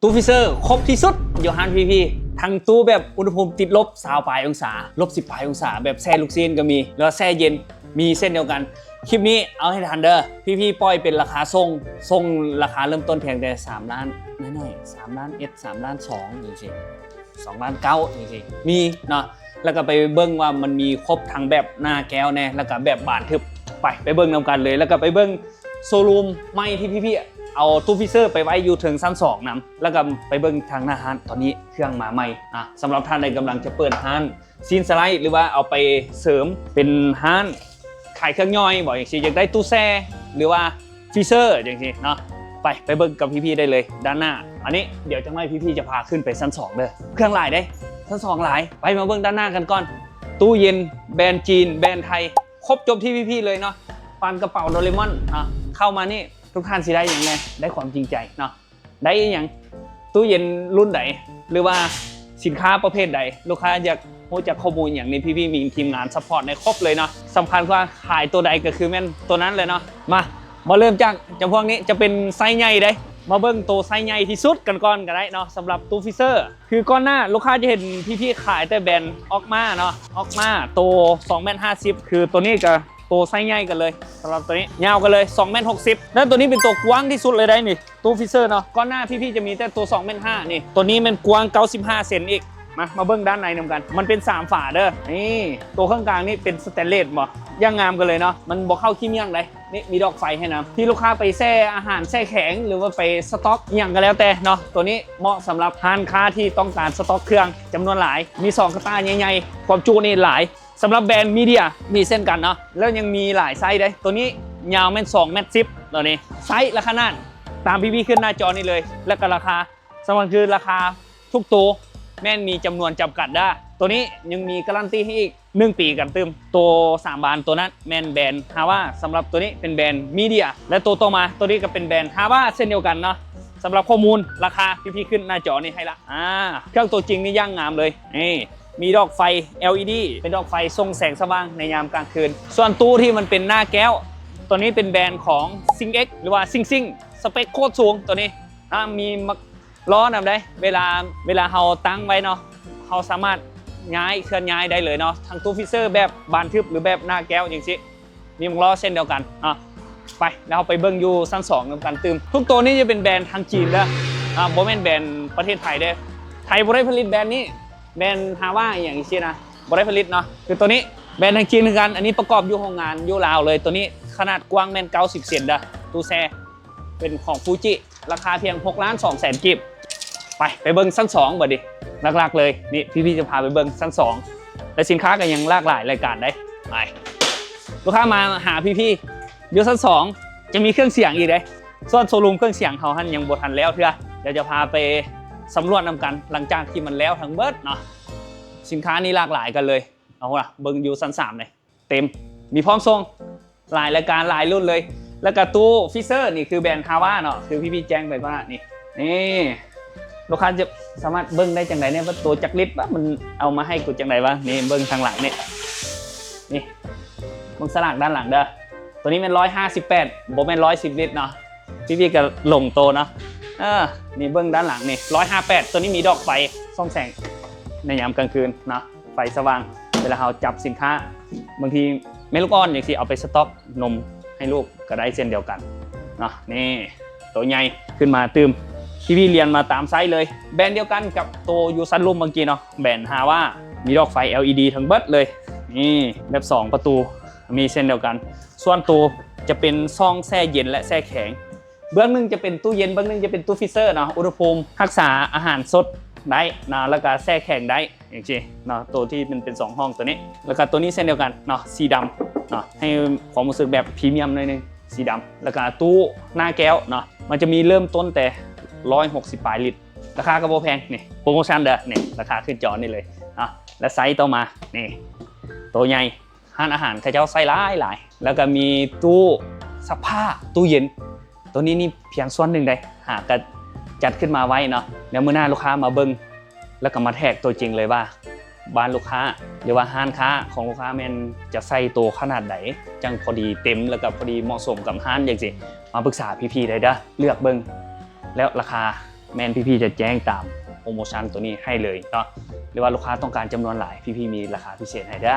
ຕູ້ຟຣີເຊີຄົບທີ່ສຸດຢູ່ຮ້ານພີພີ ທັງຕູ້ແບບອຸນຫະພູມຕິດລົບຊາວປາຍອົງສາ ລົບສິບປາຍອົງສາ ແບບແຊ່ລູກຊີ້ນກໍມີ ຫຼືວ່າແຊ່ເຢັນ ມີເຊັ່ນດຽວກັນ. ຄລິບນີ້ເອົາໃຫ້ທັນເດີ ພີພີປ່ອຍເປັນລາຄາສົ່ງ ສົ່ງລາຄາເລີ່ມຕົ້ນພຽງແຕ່ສາມລ້ານນ້ອຍໆ ສາມລ້ານເອັດ ສາມລ້ານສອງ ຈັ່ງຊີ້ ສອງລ້ານເກົ້າຈັ່ງຊີ້ ມີເນາະ. ແລ້ວກໍໄປເບິ່ງວ່າມັນມີຄົບທັງແບບໜ້າແກ້ວແດ່ ແລ້ວກໍແບບບານທຶບ. ໄປ ໄປເບິ່ງນຳກັນເລີຍ ແລ້ວກໍໄປເບິ່ງໂຊຣູມໃໝ່ທີ່ພີພີເອົາຕູ້ຟຣີເຊີໄປໄວ້ຢູ່ເທິງຊັ້ນສອງນຳ ແລ້ວກໍໄປເບິ່ງທາງໜ້າຮ້ານ ຕອນນີ້ເຄື່ອງມາໃໝ່. ອ່າ ສຳລັບທ່ານໃດກຳລັງຈະເປີດຮ້ານຊີ້ນສະໄລ ຫຼືວ່າເອົາໄປເສີມເປັນຮ້ານຂາຍເຄື່ອງຍ່ອຍບໍ ຈັ່ງຊີ້ ຢາກໄດ້ຕູ້ແຊ່ ຫຼືວ່າ ຟຣີເຊີຈັ່ງຊີ້ເນາະ. ໄປ ໄປເບິ່ງກັບພີພີໄດ້ເລີຍດ້ານໜ້າ. ອັນນີ້ດຽວຈັກໜ້ອຍພີພີຈະພາຂຶ້ນໄປຊັ້ນສອງເດີ ເຄື່ອງຫຼາຍເດ້ ຊັ້ນສອງຫຼາຍ. ໄປ ມາເບິ່ງດ້ານໜ້າກັນກ່ອນ. ຕູ້ເຢັນແບຣນຈີນ ແບຣນໄທ ຄົບຈົບທີ່ພີພີເລີຍເນາະ ປານກະເປົາໂດເຣມອນເນາະ. ເຂົ້າມານີ້ທຸກທ່ານຊິໄດ້ຫຍັງແດ່? ໄດ້ຄວາມຈິງໃຈເນາະ. ໄດ້ອີ່ຫຍັງ? ຕູ້ເຢັນລຸ້ນໃດ ຫຼືວ່າສິນຄ້າປະເພດໃດ ລູກຄ້າຢາກຮູ້ຈັກຂໍ້ມູນຫຍັງນີ້ ພີພີມີທີມງານຊັບພອດໃຫ້ຄົບເລີຍເນາະ. ສຳຄັນກວ່າຂາຍໂຕໃດກໍຄືແມ່ນໂຕນັ້ນເລີຍເນາະ. ມາ ມາເລີ່ມຈາກຈຳພວກນີ້ ຈະເປັນໄຊໃຫຍ່ເດ້. ມາເບິ່ງໂຕໄຊໃຫຍ່ທີ່ສຸດກັນກ່ອນກໍໄດ້ເນາະ ສຳລັບຕູ້ຟຣີເຊີ. ຄືກ່ອນໜ້າລູກຄ້າຈະເຫັນພີພີຂາຍແຕ່ແບຣນອອກມາເນາະ ອອກມາໂຕສອງແມັດຫ້າສິບ ຄືໂຕນີ້ກໍໂຕໄຊໃຫຍ່ກັນເລີຍ. ສຳລັບໂຕນີ້ຍາວກັນເລີຍ ສອງແມັດຫົກສິບ ແລ້ວໂຕນີ້ເປັນໂຕກວ້າງທີ່ສຸດເລີຍໄດ໋ນີ້ ຕູ້ຟຣີເຊີເນາະ. ກ່ອນໜ້າພີພີຈະມີແຕ່ໂຕສອງແມັດຫ້ານີ້ ໂຕນີ້ແມ່ນກວ້າງເກົ້າສິບຫ້າເຊັນອີກ. ມາ ມາເບິ່ງດ້ານໃນນຳກັນ ມັນເປັນສາມຝາເດີ. ນີ້ ໂຕເຄິ່ງກາງນີ້ເປັນສະແຕນເລດບໍ ຢ່າງງາມກັນເລີຍເນາະ ມັນບໍ່ເຂົ້າຂີ້ໝັ້ງໃດ. ນີ້ມີດອກໄຟໃຫ້ນຳ ທີ່ລູກຄ້າໄປແຊ່ອາຫານແຊ່ແຂງ ຫຼືວ່າໄປສະຕັອກຫຍັງກໍແລ້ວແຕ່ເນາະ. ໂຕນີ້ເໝາະສຳລັບຮ້ານຄ້າທີ່ຕ້ອງການສະຕັອກເຄື່ອງຈຳນວນຫຼາຍ ມີສອງກະຕ່າໃຫຍ່ໆ ຄວາມຈຸນີ້ຫຼາຍ. ສຳລັບແບຣນມີເດຍມີເຊັ່ນກັນເນາະ ແລ້ວຍັງມີຫຼາຍໄຊເດ້. ໂຕນີ້ຍາວແມ່ນສອງແມັດສິບ ໂຕນີ້ໄຊ ແລະ ຂະໜາດຕາມພີພີຂຶ້ນໜ້າຈໍນີ້ເລີຍ ແລະ ກໍລາຄາ. ສຳຄັນຄືລາຄາທຸກໂຕແມ່ນມີຈຳນວນຈຳກັດເດີ. ໂຕນີ້ຍັງມີກາຣັນຕີໃຫ້ອີກໜຶ່ງປີກັນຕື່ມ. ໂຕສາມບານໂຕນັ້ນແມ່ນແບຣນຮາວາ ສຳລັບໂຕນີ້ເປັນແບຣນມີເດຍ ແລະ ໂຕຕໍ່ມາໂຕນີ້ກໍເປັນແບຣນຮາວາເຊັ່ນດຽວກັນເນາະ. ສຳລັບຂໍ້ມູນລາຄາ ພີພີຂຶ້ນໜ້າຈໍນີ້ໃຫ້ລະ. ອ່າ ເຄື່ອງໂຕຈິງນີ້ຢ່າງງາມເລີຍ ນີ້ ມີດອກໄຟ ແອລອີດີ ເປັນດອກໄຟສົ່ງແສງສະຫວ່າງໃນຍາມກາງຄືນ. ສ່ວນຕູ້ທີ່ມັນເປັນໜ້າແກ້ວ ໂຕນີ້ເປັນແບຣນຂອງຊິງເອັກ ຫຼືວ່າຊິງຊິງ ສະເປັກໂຄດສູງໂຕນີ້. ອ່າ ມີມາລໍ້ນຳໄດ໋ ເວລາ ເວລາເຮົາຕັ້ງໄວ້ເນາະ ເຮົາສາມາດຍ້າຍ ເຄື່ອນຍ້າຍໄດ້ເລີຍເນາະ ທັງຕູ້ຟຣີເຊີແບບບານທຶບ ຫຼື ແບບໜ້າແກ້ວຈັ່ງຊີ້. ມີໝົກລໍ້ເຊັ່ນດຽວກັນເນາະ. ໄປ ແລ້ວເຮົາໄປເບິ່ງຢູ່ຊັ້ນສອງນຳກັນຕື່ມ. ທຸກໂຕນີ້ຈະເປັນແບຣນທາງຈີນເດີ ອ່າ ບໍ່ແມ່ນແບຣນປະເທດໄທເດີ. ໄທບໍ່ໄດ້ຜະລິດແບຣນນີ້ ແບຣນຮາວາອີ່ຫຍັງຈັ່ງຊີ້ນະ ບໍ່ໄດ້ຜະລິດເນາະ. ຄືໂຕນີ້ແບຣນທາງຈີນຄືກັນ ອັນນີ້ປະກອບຢູ່ໂຮງງານຢູ່ລາວເລີຍ. ໂຕນີ້ຂະໜາດກວ້າງແມ່ນເກົ້າສິບເຊັນເດີ ຕູ້ແຊ່ ເປັນຂອງຟູຈິ ລາຄາພຽງຫົກລ້ານສອງແສນກີບ. ໄປ ໄປເບິ່ງຊັ້ນສອງບາດນີ້ ຫຼັກໆເລີຍນີ້ ພີພີຈະພາໄປເບິ່ງຊັ້ນສອງ ແລະ ສິນຄ້າກໍຍັງຫຼາກຫຼາຍລາຍການໄດ໋. ໄປ ລູກຄ້າມາຫາພີພີຢູ່ຊັ້ນສອງ ຈະມີເຄື່ອງສຽງອີກເດ້. ສ່ວນໂຊຣູມເຄື່ອງສຽງເຮົາຫັ້ນຍັງບໍ່ທັນແລ້ວເທື່ອ ດຽວຈະພາໄປສຳຫຼວດນຳກັນ ຫຼັງຈາກທີ່ມັນແລ້ວທັງເບິດເນາະ. ສິນຄ້ານີ້ຫຼາກຫຼາຍກັນເລີຍ ເອົາລະ ເບິ່ງຢູ່ຊັ້ນສາມເລີຍ ເຕັມ ມີພ້ອມສົ່ງ ຫຼາຍລາຍການຫຼາຍລຸ້ນເລີຍ. ແລ້ວກະຕູ້ຟຣີເຊີນີ້ຄືແບຣນຮາວາເນາະ ຄືພີ່ໆແຈ້ງໄປກ່ອນໜ້ານີ້. ນີ້ລູກຄ້າຈະສາມາດເບິ່ງໄດ້ຈັ່ງໃດແດ່ວ່າໂຕຈັກລິດວະ ມັນເອົາມາໃຫ້ກູຈັ່ງໃດວະ. ນີ້ເບິ່ງທາງຫຼັງນີ້ ນີ້ເບິ່ງສະຫຼາກດ້ານຫຼັງເດີ. ໂຕນີ້ແມ່ນຮ້ອຍຫ້າສິບແປດ ບໍ່ແມ່ນຮ້ອຍສິບລິດເນາະ. ພີ່ໆກໍຫຼົງໂຕເນາະ. ເອີ ນີ້ເບິ່ງດ້ານຫຼັງນີ້ ຮ້ອຍຫ້າແປດ ໂຕນີ້ມີດອກໄຟສ່ອງແສງໃນຍາມກາງຄືນເນາະ ໄຟສະຫວ່າງ ເວລາເຮົາຈັບສິນຄ້າ ບາງທີແມ່ລູກອ່ອນຈັ່ງຊີ້ ເອົາໄປສະຕັອກນົມໃຫ້ລູກກໍໄດ້ເຊັ່ນດຽວກັນເນາະ. ນີ້ໂຕໃຫຍ່ຂຶ້ນມາຕື່ມ ພີ່ໆລຽນມາຕາມໄຊເລີຍ ແບຣນດຽວກັນກັບໂຕຢູ່ຊັ້ນລຸ່ມເມື່ອກີ້ເນາະ ແບຣນຮາວາ ມີດອກໄຟ ແອລອີດີ ທັງເບິດເລີຍ. ນີ້ແບບສອງປະຕູ ມີເຊັ່ນດຽວກັນ. ສ່ວນໂຕຈະເປັນຊ່ອງແຊ່ເຢັນ ແລະ ແຊ່ແຂງ ເບື້ອງໜຶ່ງຈະເປັນຕູ້ເຢັນ ເບື້ອງໜຶ່ງຈະເປັນຕູ້ຟຣີເຊີເນາະ ອຸນຫະພູມຮັກສາອາຫານສົດໄດ້ເນາະ ແລ້ວກະແຊ່ແຂງໄດ້ຈັ່ງຊີ້ເນາະ. ໂຕທີ່ມັນເປັນສອງຫ້ອງໂຕນີ້ ແລ້ວກະໂຕນີ້ເຊັ່ນດຽວກັນເນາະ ສີດຳເນາະ ໃຫ້ຄວາມຮູ້ສຶກແບບພຣີມຽມໜ້ອຍໜຶ່ງ ສີດຳ. ແລ້ວກະຕູ້ໜ້າແກ້ວເນາະ ມັນຈະມີເລີ່ມຕົ້ນແຕ່ຮ້ອຍຫົກສິບປາຍລິດ ລາຄາກໍບໍ່ແພງ. ນີ້ໂປຣໂມຊັນເດີ ນີ້ລາຄາຂຶ້ນຈໍນີ້ເລີຍເນາະ. ແລ້ວໄຊຕໍ່ມາ ນີ້ໂຕໃຫຍ່ ຮ້ານອາຫານເຂົາເຈົ້າໃຊ້ຫຼາຍໆ ແລ້ວກໍມີຕູ້ຊັກຜ້າ ຕູ້ເຢັນ. ໂຕນີ້ນີ້ພຽງສ່ວນໜຶ່ງເດ້ ຫາກະຈັດຂຶ້ນມາໄວ້ເນາະ. ດຽວມື້ໜ້າລູກຄ້າມາເບິ່ງ ແລ້ວກໍມາແທກຕົວຈິງເລີຍວ່າ ບ້ານລູກຄ້າ ຫຼືວ່າຮ້ານຄ້າຂອງລູກຄ້າແມ່ນຈະໃສ່ໂຕຂະໜາດໃດ ຈັ່ງພໍດີເຕັມ ແລ້ວກໍພໍດີເໝາະສົມກັບຮ້ານຈັ່ງຊີ້ ມາປຶກສາພີ່ໆໄດ້ເດີ ເລືອກເບິ່ງ ແລ້ວລາຄາ ແມ່ນພີ່ໆຈະແຈ້ງຕາມໂປຣໂມຊັນໂຕນີ້ໃຫ້ເລີຍເນາະ ຫຼືວ່າລູກຄ້າຕ້ອງການຈຳນວນຫຼາຍ ພີ່ໆມີລາຄາພິເສດໃຫ້ເດີ້.